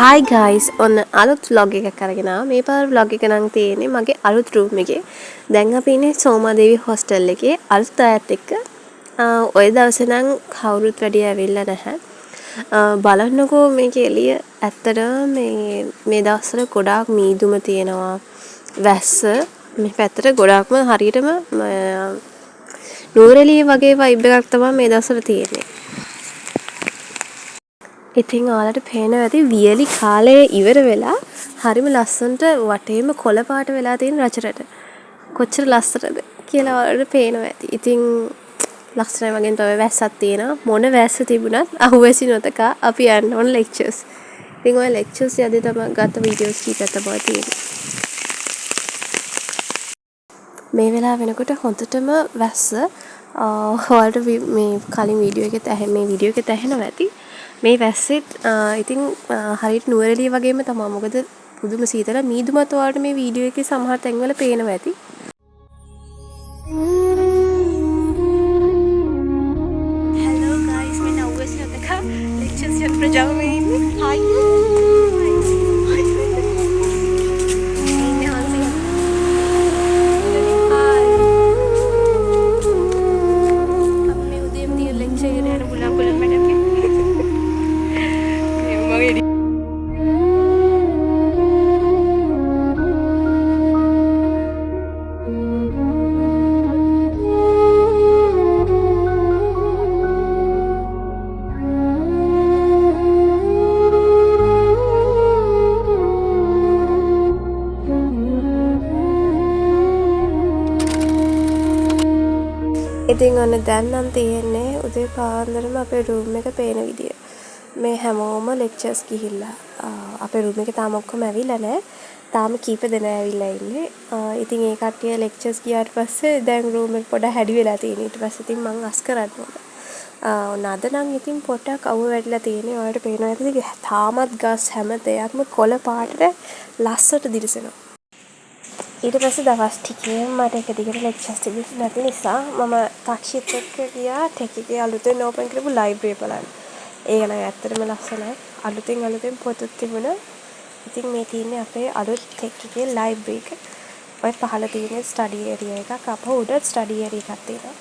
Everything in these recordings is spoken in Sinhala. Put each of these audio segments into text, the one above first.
Hi guys, ඔන්න අලුත් vlog එකක් අරගෙන ආවා. මේ පාර vlog එක නම් තියෙන්නේ මගේ අලුත් room එකේ. දැන් අපි ඉන්නේ සෝමාදේවි හොස්ටල් එකේ අලුත් අයත් එක්ක. ඔය දවසේ නම් කවුරුත් වැඩි ඇවිල්ලා නැහැ. බලන්නකෝ මේකේ එළිය. ඇත්තටම මේ මේ දවස්වල ගොඩාක් මීදුම තියෙනවා. වැස්ස මේ පැත්තට ගොඩාක්ම හරියටම නුවරඑළිය වගේ වයිබ් එකක් තමයි මේ දවස්වල තියෙන්නේ. ඉතින් ඔයාලට පේනවා ඇති වියලි කාලය ඉවර වෙලා හරිම ලස්සනට වටේම කොළ පාට වෙලා තියෙන රජරට. කොච්චර ලස්සනද කියලා ඔයාලට පේනවා ඇති. ඉතින් ලස්සනයි වගේම තමයි වැස්සක් තියෙනවා. මොන වැස්ස තිබුණත් අහුවැසි නොතකා අපි යන්න ඕන ලෙක්චර්ස්. ඉතින් ඔය ලෙක්චර්ස් යද්දි තමයි ගත්ත වීඩියෝස් කීපයක් තමයි තියෙන්නේ. මේ වෙලාව වෙනකොට හොඳටම වැස්ස. ඔයාලට මේ කලින් වීඩියෝ එකෙත් ඇහෙ මේ වීඩියෝ එකෙත් ඇහෙනවා ඇති. මේ වැස්සෙත් ඉතින් හරියට නුවරඑළිය වගේම තමා. මොකද පුදුම සීතල මීදුමත් ඔයාලට මේ වීඩියෝ එකේ සමහර තැන්වල පේනවා ඇති. Hello guys, මේ නව්වැසි නොතකා ලෙක්චර්ස් යන ප්‍රජාව මේ ඉන්නේ. Hi. ඉන්නේ හාන්සියා. Hi. අපි මේ උදේම තියෙන ලෙක්චර් එකට යන බුලන් බුලන් මැඩම් ගේ. මගේ ඉතින් ඔන්න දැන් නම් තියෙන්නේ උදේ පාන්දරම අපේ රූම් එක පේන විදිය. මේ හැමෝම ලෙක්චර්ස් ගිහිල්ලා. අපේ රූම් එකේ තාම ඔක්කොම ඇවිල්ලා නෑ. තාම කීප දෙනා ඇවිල්ලා ඉන්නේ. ඉතින් ඒ කට්ටිය ලෙක්චර්ස් ගියාට පස්සේ දැන් රූම් එක පොඩ්ඩක් හැඩි වෙලා තියෙන්නේ. ඊට පස්සේ ඉතින් මං අස් කරන්න ඕන. ඔන්න අද නම් ඉතින් පොඩ්ඩක් අවුව වැඩිලා තියෙන්නේ. ඔයාලට පේනවා ඇති තාමත් ගස් හැම දෙයක්ම කොළ පාටට ලස්සනට දිලිසෙනවා. ඊට පස්සේ දවස් ටිකේම මට එක දිගට ලෙක්චර්ස් තිබුණේ නැති නිසා මම තක්ෂිත් එක්ක ගියා ටෙක් එකේ අලුතෙන් ඕපන් කරපු ලයිබ්‍රරි බලන්න. ඒක නම් ඇත්තටම ලස්සනයි. අලුතෙන් අලුතෙන් පොතුත් තිබුණා. ඉතින් මේ තියෙන්නේ අපේ අලුත් ටෙක් එකේ ලයිබ්‍රරි එක. ඔය පහළ තියෙන්නේ ස්ටඩි ඒරියා එකක්. අපහු උඩ ස්ටඩි ඒරියා එකක් තියෙනවා.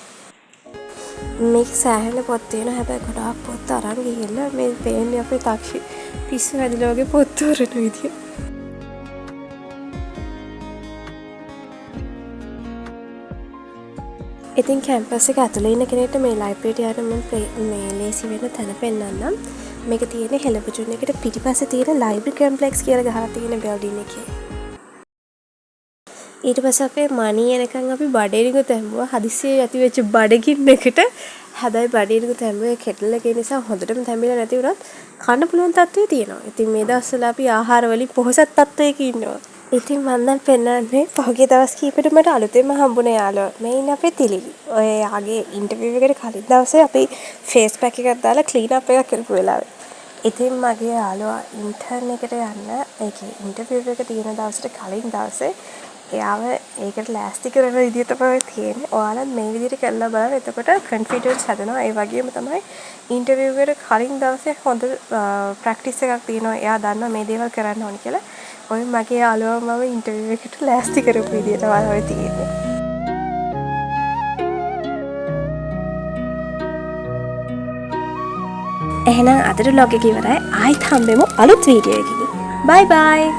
මේක සෑහෙන පොත් තියෙනවා. හැබැයි ගොඩාක් පොත් අරන් ගිහිල්ලා මේ පේන්නේ අපේ තක්ෂි පිස්සු හැදිලා වගේ පොත් තෝරන විදිය. ඉතින් කැම්පස් එක ඇතුලේ ඉන්න කෙනෙක්ට මේ ලයිබ්‍රරියට යන්න මම මේ ලේසි වෙන තැන පෙන්නන්නම්. මේක තියෙන්නේ හෙළබුජුන් එකට පිටිපස්සේ තියෙන ලයිබ්‍රරි කම්ප්ලෙක්ස් කියලා ගහලා තියෙන බිල්ඩින් එකේ. ඊට පස්සේ අපේ මණි එනකන් අපි බඩේරිඟු තැඹුවා. හදිස්සියේ ඇති වෙච්ච බඩගින්නකට. හැබැයි බඩේරිඟු තැඹුවේ කෙටල් එකේ නිසා හොඳටම තැඹිලා නැති වුණත් කන්න පුළුවන් තත්ත්වයේ තියෙනවා. ඉතින් මේ දවස්වල අපි ආහාර වලින් පොහොසත් තත්ත්වයක ඉන්නවා. ඉතින් මං දැන් පෙන්නන්නේ පහුගිය දවස් කිහිපෙට මට අලුතෙන්ම හම්බුණ යාළුවා. මේ ඉන්නේ අපේ තිලිලි. ඔය එයාගේ ඉන්ටර්විව් එකට කලින් දවසේ අපි ෆේස් පැක් එකක් දාලා ක්ලීන් අප් එකක් කරපු වෙලාවේ. ඉතින් මගේ යාළුවා ඉන්ටර්න් එකට යන්න ඒ කියන්නේ ඉන්ටර්විව් එක තියෙන දවසට කලින් දවසේ එයාව ඒකට ලෑස්ති කරන විදිය තමයි තියෙන්නේ. ඔයාලත් මේ විදියට කරලා බලන්න. එතකොට කොන්ෆිඩන්ස් හැදෙනවා. ඒ වගේම තමයි ඉන්ටර්විව් එකට කලින් දවසේ හොඳ ප්‍රැක්ටිස් එකක් තියෙනවා. එයා දන්නවා මේ දේවල් කරන්න ඕනි කියලා. ඔය මගේ යාළුවා මම ඉන්ටර්විව් එකට ලෑස්ති කරපු විදිය තමයි ඔය තියෙන්නේ. එහෙනම් අදට ව්ලොග් එක ඉවරයි. ආයෙත් හම්බෙමු අලුත් වීඩියෝ එකකින්. බයි බයි.